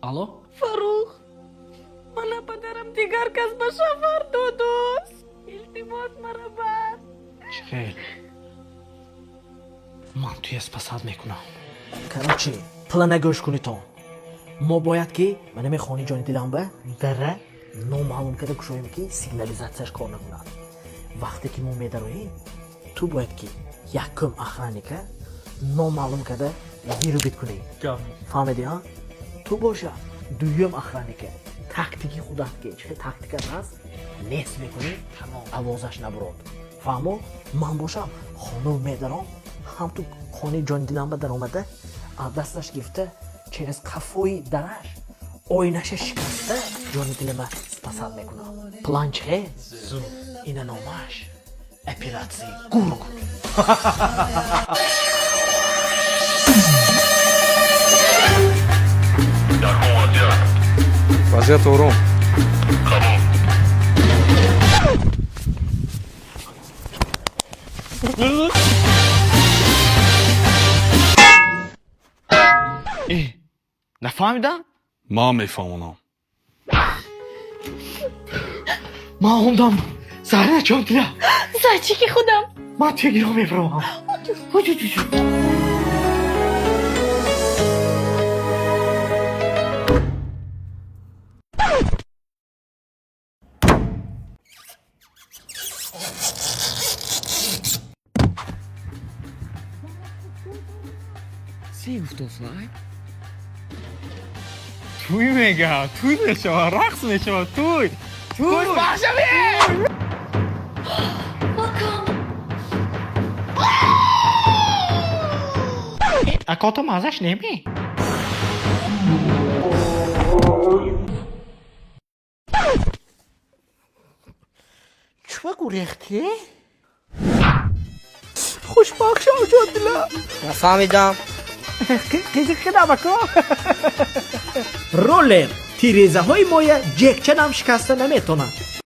Алло. Фаррух, мана падарам дигар кас ба шавҳар додааст. Илтимос, мара бар. Чӣ хел? Ман туя спасать мекунам. Короче, плана гӯш кунитон. Мо бояд ки манами хони ҷони дилам ба дара номаълум карда кушоем, ки сигнализатсияш кор накунад. Вақте ки мо медароем, ту бояд ки якум охранника номаълум карда вырубить кунӣ. Фаҳмидӣ, а? Ту боша дуюм охранника тактики худат, ки чӣ хел тактикат ҳаст, нест мекунӣ, овозаш набурод. Фаҳмо? Ман бошам хонум медаром, ҳам ту хонаи ҷони дилам ба даромада, аз дасташ гирифта, через қафои дараш оинаша шикаста, ҷони дилама спасать мекунам. План чӣ хел? Ина номаш оператсияи гург. Якум вазъият. Вазъият ором. Қабул. Э, нафаҳмидам. Ман мефаҳмонам. Ман омдам, Зарина ҷон дилам. Зайчики худам. Ман туя гиро мебаромам. Се гуфтослай? Туй мега, туй мешава, рақс мешава, туй, туй. Бахшавӣ. Акам. Акото мазаш неми? Чува гурехтӣ? Хушбахт шав, ҷон дилам. Нафаҳмидам. Қизиқинамако. Роллер тирезаҳои моя ҷекчанам шикаста наметонад.